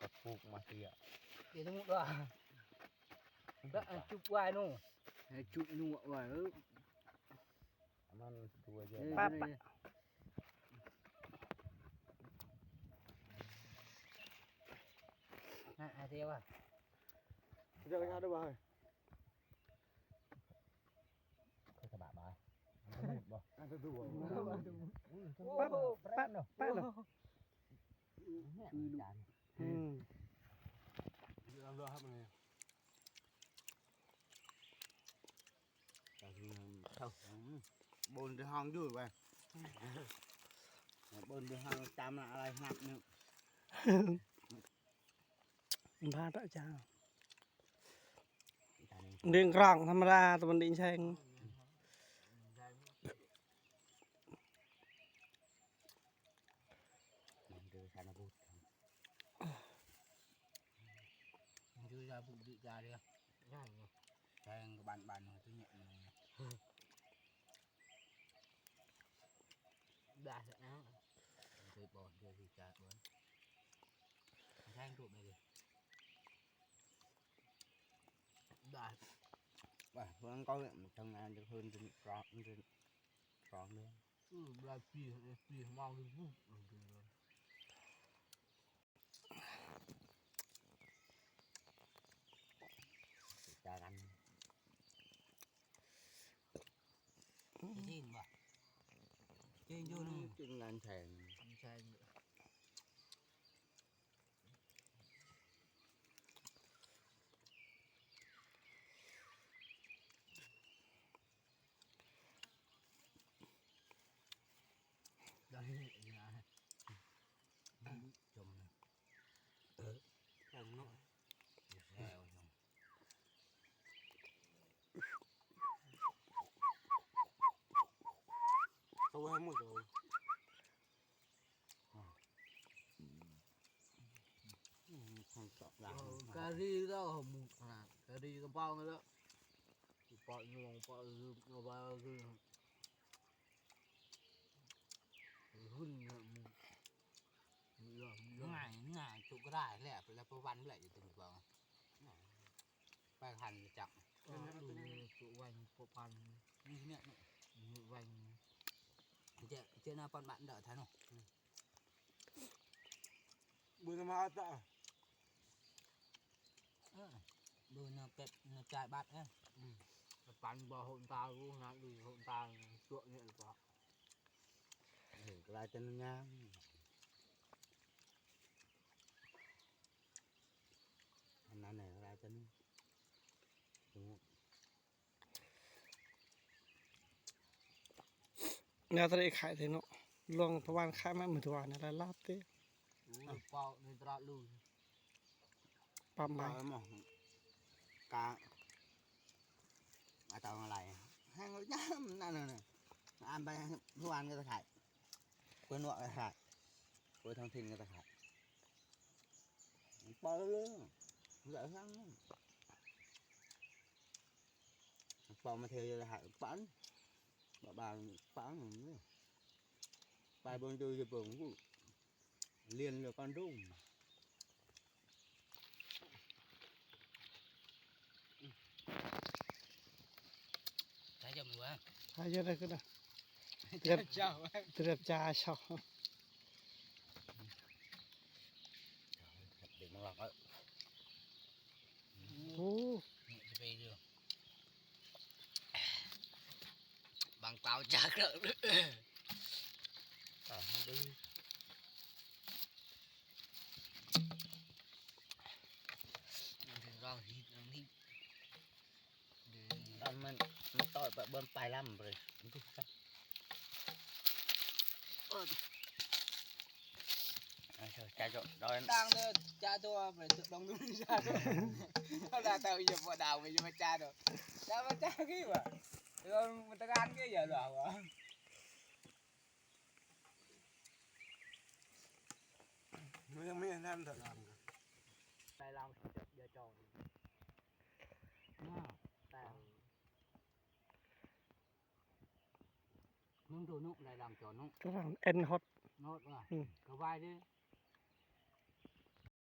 ກະປຸກມາເສຍ ເດ ສົມມຸດວ່າ ແລ້ວອັນຈຸບໄວ້ໂນ ໃຫ້ຈຸບຍົວະໄວ້ ເອີ ມັນຕົວໃຫຍ່ ເອີ ປະ ປະ ຫາ ຫາເສຍວ່າ ເຈົ້າໄປຫາດູວ່າ ເຂົາສະບາຍບໍ່? ມັນຈະດູດບໍ່? ອັນຈະດູດບໍ່? ໂອ້ໂຫ ປະ ປະເນາະ ປະເນາະ ຄືລູກ ອືມ ເອົາເລືອດໃຫ້ມັນນີ້ ກະຄືເຂົ້າ ອືມ ບົນທີ່ຫ້ອງຢູ່ໄວ້ ບົນທີ່ຫ້ອງຈຳລະອາໄລນັບໜຶ່ງ ພາດເຈົ້າ ເລື່ອງກລາງທຳມະດາ ຕະວັນດີແຊງ ມັນຄືຊານະບຸດ ມັນຄືຊານະບຸດ ຈາເດ ແຊງກັບບ້ານໆ ຕົວເນີ້ຍ ໄດ້ແລ້ວ ເຄີຍບອກເທື່ອທີ່ຈາດເບິ່ງ ແທງທຸບໄດ້ເລີຍ ໄດ້ ວ່າເພິ່ນກໍທຳງານຈະເພິ່ນຈະກອບມັນຈະກອບເລີຍ ອື ຫຼາຍປີ ປີເມົາທີ່ບຸບ ຈາກັນ ຈະກິນບໍ່? ກິນຢູ່ນີ້ ກິນງານແຂ່ງ ງານແຂ່ງ ໄດ້ນະ ຈົມນະ ເອີ ແຂງເນາະ ແຊວ ໂຕໃຫ້ໝົດເລີຍ ອືມ ກະດີແລ້ວ ໝູກຂະໜາດ ກະດີກະເປົາແລ້ວ ປອດຍວງ ປອດ ເອົາໄວ້ຄື ຫຶ້ນນະ ໝູກ ໝູກ ງ່າຍ ງ່າຍ ຈຸກກະໄດ້ແຫຼະ ແລ້ວປະວັນແຫຼະ ຢູ່ຕົວນີ້ເປົາ ໄປທັນຈັກ ຈຸກໄວ້ ປົກພັນ ນີ້ເນຍ ໄວ້ ເຈ ເຈນາປອນບ້ານເດີທ່ານເນາະ ອືມ ບຸນມາຕະ ເອີ ດູນະເກັບນະຈ່າຍບັດ ເອີ ອືມ ປັນບໍ່ຫົນຕາ ຮູ້ນະ ດູຫົນຕາ ຕົວະເນຍກະ ເຫັນກະລາຍຈະງາມ ອັນນັ້ນແຫຼະກະລາຍຈະງາມ. ແນວຕະເລຂາຍເດ້ເນາະ ລວງປະມານຂາຍມາມື້ວານນີ້ລະລາບເດ້ ໂອ້ຍ ເປົາໃນຕະຫຼາດລຸຍ ປ້ຳໄວ້ ເປົາໃນໝໍ້ ກະ ອາເຕົາອາໄລ ແຮງຍາມນັ້ນນະ ອານໄປທຸກວັນກໍຕະຂາຍ ຄົນນອກກໍຕະຂາຍ ຄົນທ້ອງຖິ່ນກໍຕະຂາຍ ເປົາເລີຍ ເຫຼືອສັງ ເປົາມາເທຢູ່ລະຫາກປັນ ບາບາງປັນ ໄປເບິ່ງຢູ່ ຢູ່ເບິ່ງ ລຽນຢູ່ກອນດຸງ ໃຊ້ຈຳນວນ ໃຊ້ເຍາະໄດ້ຂຶ້ນນະ ເກືອບ ເຈົ້າ ເກືອບຈາເຈົ້າ ເດັກມັນລັກເອີ ໂອ້ ນີ້ຊິໄປຢູ່ ບາງເຕົາຈັກເດີ ອ່າ ມັນດຶງ ມັນດຶງເຮົາຮີດ ເຮົາຮີດ ຕອນມັນ ມັນຕໍ່ໄປເບິ່ງປາຍລຳເລີຍ ເອີ ໃຈໂຈດ ດອຍ ຕ່າງເດີ ຈາຕົວໄປ ລອງດູ ຈາຕົວ ເຮົາລາເຕົາອີ່ຫຍັງບໍ່ດາວ ໄປຢູ່ມາຈາຕົວ ຈາມາຈາຄືວ່າ ເອີ ມັນຕະການຄືຢ່າລະວ່າ. ນັ້ນເຖາະ ໄປລາວເດີຈອງ ແຕ່ມຶງໂທນຸໄດ້ລຳຈອນນຸ ກຳລັງແອນຮອດ ໂນດວ່າ ອືມ ກະໄວເດ້.